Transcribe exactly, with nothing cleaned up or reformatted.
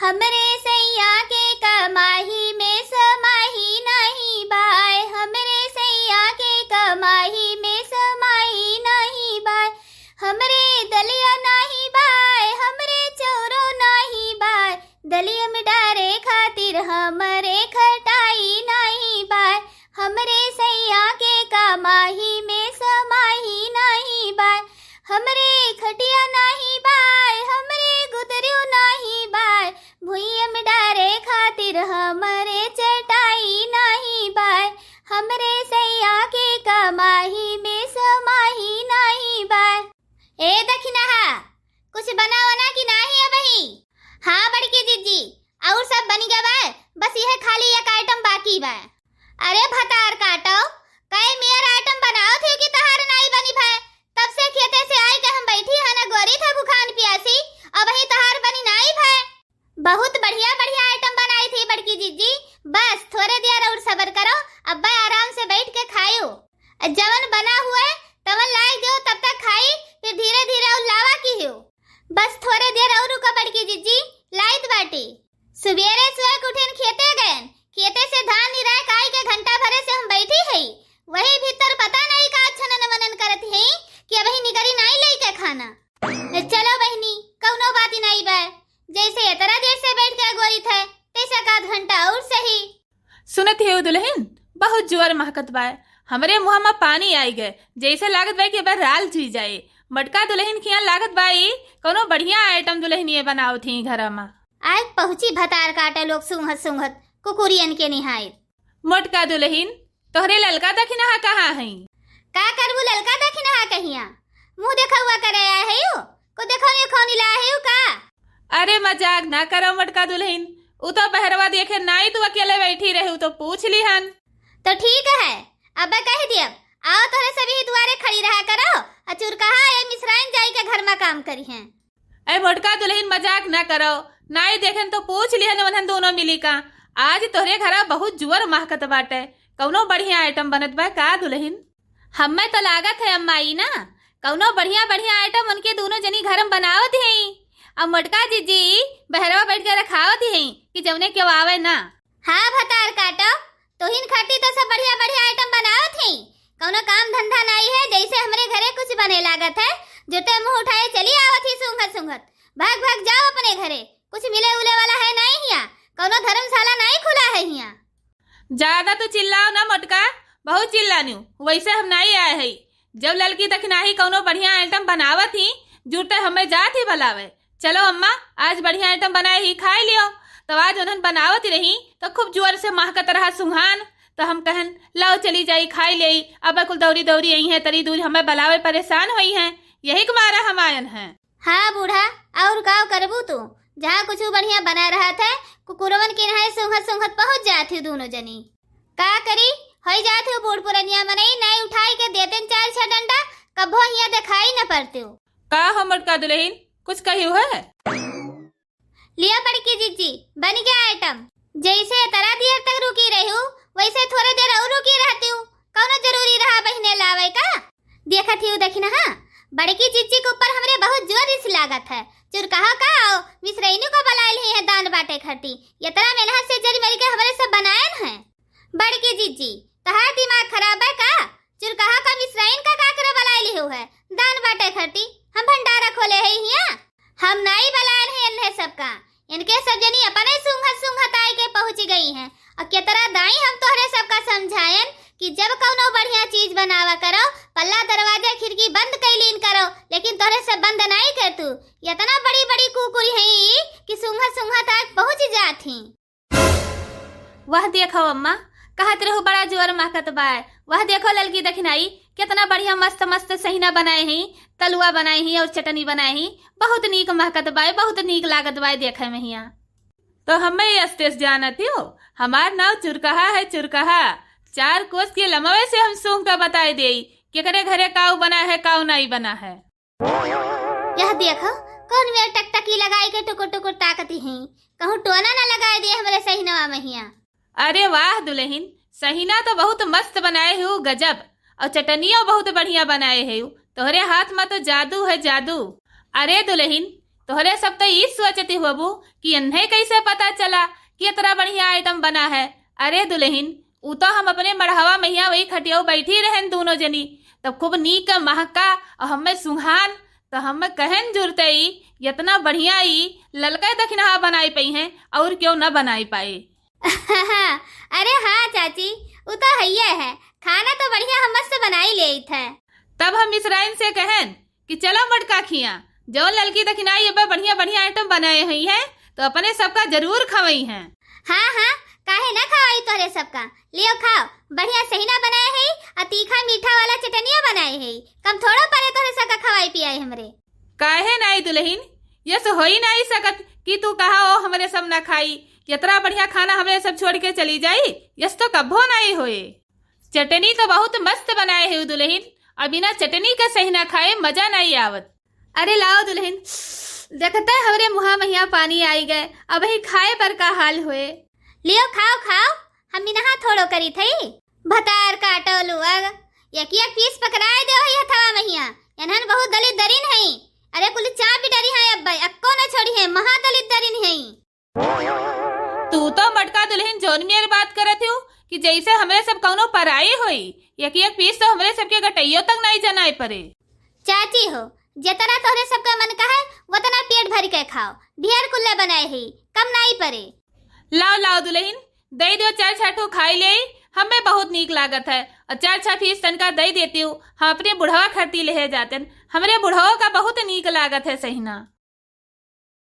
हमरे सैया के कमाही में समाही नाही बाय, हमरे सैया के कमाही में समाही नाही बाय, हमरे दलिया नाही बाय, हमरे चौरो नाही बाय, दलिया में डारे खातिर हमरे खटाई नाही बाय, हमरे सैया के कमाही में समाही नाही बाय, हमरे खटिया नाही बाय, हमरे गुदरियो नाही बाय, भुइया में डारे खातिर हमरे चटाई नाही बाय, हमरे सैया के कमाही में समाही नाही बाय। ए दखिनहा, कुछ बना वना कि नाही अबही? हाँ बड़की जिज्जी, और सब बनि गवा बा, बस यह खाली एक आइटम बाकी बा। अरे भतार काटो, कई मेर आइटम बनावत ही कि तहार नाई बनी भय। तब से खेते से आई के हम बैठी है ना गोरी थे भुखान पियासी, अबही तहार बनी नाई भय। बहुत बढ़िया बढ़िया आइटम बनाई थी बड़की जिज्जी, बस थोरे देर और सबर करो, अब्बे आराम से बैठ के खायो। जवन बना हुए तवन लाई दियो, तब तक खाई, फिर धीरे धीरे और लावा की हो। बस थोरे देर और रुको बड़की जिज्जी, लाइत बाटी। सुबेरे सुबह के उठेन खेते गएन, खेते से धान निराय के आई के घंटा भरे से हम बैठी हई, वही भीतर पता नहीं का छनन मनन करत हई कि अबही निकरी नाई लई के खाना। ए, चलो बहिनी, कौनो बात ही नाई बा, जैसे इतरा देर से बैठ के गोरी थे, तैसे का आध घंटा और सही। सुनत हेउ दुलहिन, बहुत जुअर महकत बा, हमरे मुँह मा पानी आई गए, जैसे लागत बा कि अब राल चुई जाए। मोटका दुलहिन खिया लागत बा ई कौनो बढ़िया आइटम दुलहिनिये बनावत ही घर मा। आइ पहुँची भतार काटे लोग सूंघत सूंघत कुकुरियन के निहाय। मोटका दुलहिन, तोहरे ललका दखिनहा कहाँ हई? का करबू ललका दखिनहा कहिया? मुँह देखउआ करे आए हइउ? को देखौनी खौनी लाए हइउ का? अरे मजाक ना करो मोटका दुलहिन, उ तो बहरवा देखे नाई तू अकेले बैठी रहे, उ तो पूछ लिहन। तो ठीक है, अब कह दियब, आओ तोहरे सभी दुआरे खड़ी रहा करो, अ चुरकहा ए मिसराइन जाई के घर मा काम करिहें। ए मोटका दुलहिन, मजाक ना करो, नाई देखेन तो पूछ लिहन उन्हन दोनों मिली का। आज तोहरे घरा बहुत जुअर महकत बाटे, कौनो बढ़िया आइटम बनत बा का दुलहिन? हम्मे तो लागत है अम्मा ई ना, कौनो बढ़िया बढ़िया आइटम उनके दोनों जनी घर मा बनावत हई। अब मोटका जिज्जी बहरवा बैठ के रखावत हई कि जौने केहू आवे ना। हाँ भतार काटो, तोहिन खातिर तो सब बढ़िया बढ़िया आइटम बनावत हई। कौनो काम धंधा नाई है, जैसे हमरे घरे कुछ बने लागत है, जुते मुँह उठाए चली आवत ही सूंघत सूंघत। भाग भाग जाओ अपने घरे, कुछ मिले उले वाला है नाई हिया, कौनो धर्मशाला नाई खुला है हिया। ज्यादा तू चिल्लाओ ना मोटका, बहुत चिल्लानिउ, वैसे हम नाई आए हई। जब ललकी दखिनही कौनो बढ़िया आइटम बनावत ही, जुटे हमें जात ही बलावे। चलो अम्मा, आज बढ़िया आइटम बनाए ही, खाई लियो। तो आज उन्हन बनावत रही, तो खूब जोर से महकत रहा सुंघान। तो हम कहन, लाओ चली जाई, खाई लेई। अब कुल दौरी दौरी आई हैं, तरी दूर हमें बलावे परेशान होई हैं, यही के मारा हम आयन हैं। हाँ बूढ़ा, और काव करबू तू? जहाँ कुछ बढ़िया बना रहा थे, कुकुरवन के नहाए सूंघत सूंघत पहुँच जात ही दोनों जनी। का करी, होई जात ही बूढ़ पुरनिया मनई, नाई उठाई के देतेन चार छह डंडा, कभो हिया देखाई न पड़ते हो। का हो मोटका दुलहिन, कुछ कहियो है? लिया बड़की जिज्जी, बन गया आइटम। जैसे इतरा देर तक रुकी रही हूँ, वैसे थोड़े देर और रुकी रहती हूँ। कौनो जरूरी रहा बहिने लावे का? देखत ही दखिनहा, बड़की जिज्जी के ऊपर हमरे बहुत जोर रिस लागत है। चुरकहा का आओ, मिसरैनी को बलाइल ही है दान बाटे खरती। इतना मेहनत से जरी मरी के हमरे सब बनायन है। बड़की जिज्जी, तहार दिमाग खराब है का? चुरकहा का मिसराइन का का करे बलाए लिहो है? दान बाटे खरती, हम भंडारा खोले है हिया। हम नाई बलाए रहे इन्हें सबका। इनके सब जनी अपने सूंघत सूंघत आए के पहुँच गई हैं। और केतरा दाई हम तोहरे सबका समझायन कि जब कौनो बढ़िया चीज बनावा करो, पल्ला दरवाजा खिड़की बंद कई लीन करो, लेकिन तोहरे सब बंद नाई कर तू। इतना बड़ी बड़ी कुकुरी हैं ई कि सूंघत सूंघत आए पहुँच जात ही। वह देखो अम्मा, कहत रहू बड़ा जोर महकत बाय। वह देखो ललकी दखिनाई, केतना बढ़िया मस्त मस्त सहिना बनाए ही, तलुआ बनाए ही और चटनी बनाए ही। बहुत नीक महकत बाय, बहुत नीक लागत बाय देखे में हिया। तो हमें ये अस्तेस जानत हो, हमार नाव चुरकहा है, चुरकहा। चार कोस के लमवे से हम सूंघ के बताए देई, केकरे घरे काऊ बना है, काऊ नाई बना है। यह देखो, कौन मेर टकटकी लगाई के टुकुर टुकुर ताकती हैं। कहूँ टोना ना लगाए दे हमरे सहिनवा महिया। अरे वाह दुलहिन, सहिना तो बहुत मस्त बनाए हो, गजब। और चटनियो बहुत बढ़िया बनाए हो। तोहरे हाथ में तो जादू है, जादू। अरे दुलहिन, तोहरे सब तो ई सोचती होबू कि एन्हे कैसे पता चला कि इतना बढ़िया आइटम बना है। अरे दुलहिन, ऊ तो हम अपने मड़हवा महिया वही खटियाऊ बैठी रहन दूनो जनी, तब खूब नीक महका और हमें सुंघान, तो हम कहेन जुरते ई, इतना बढ़िया ई ललका दखिनहा बनाई पइहें और केउ न बनाई पाए। अरे हाँ चाची, ऊ तो हइये है, खाना तो बढ़िया हम मस्त बनाई लेइत है। तब हम मिसराइन से कहेन कि चलो मोटका खिया, जौन ललकी दखिनाई अब बढ़िया बढ़िया आइटम बनाए हुई है, तो अपने सबका जरूर खवइहें। हाँ हाँ, काहे ना खवाई तोहरे सबका, लियो खाओ, बढ़िया सहिना बनाए है और तीखा मीठा वाला चटनिया बनाए है, कम थोड़ो परे तोहरे सबका खवाई पियाई हमरे। काहे नाई दुलहिन, यस होई नाई सकत कि तू कहा ओ हमरे सब ना खाई, इतना बढ़िया खाना हमरे सब छोड़ के चली जाई, यस तो कब्बो नाई होए। चटनी तो बहुत मस्त बनाए है दुलहिन, और बिना चटनी के सहिना खाए मजा नाई आवत। अरे लाओ दुलहिन, देखते हमरे मुहा महिया पानी आई गए, अबही खाए पर का हाल होए। लियो खाओ खाओ, हम इनहा थोड़ो करी थई। भतार काटो लुअग, एक एक पीस पकड़ाए देउ है हथवा महिया, एनहन बहुत दलित दरिन है। अरे कुल चाप भी डरी है अब्बा, अक्को न छोड़ी है, महा दलित दरिन है। तू तो मटका दुलहिन जौन मेर बात करत हूँ कि जैसे हमरे सब कौनो पराई होई, एक एक पीस तो हमरे सबके गटइयो तक नाई जनाए परे। चाची हो, जितना तोहरे सबका मन कहे, उतना पेट भर के खाओ, ढेर कुल्ले बनाए ही, कम नाई परे। लाओ, लाओ दुलहिन, दई दियो चार छह ठो खाई लेई, हमें बहुत नीक लागत है, और चार छह पीस तनका दई देती हूँ, हम अपने बुढ़वा खरती लेहे जातन, हमरे बुढ़वा का बहुत नीक लागत है सहिना।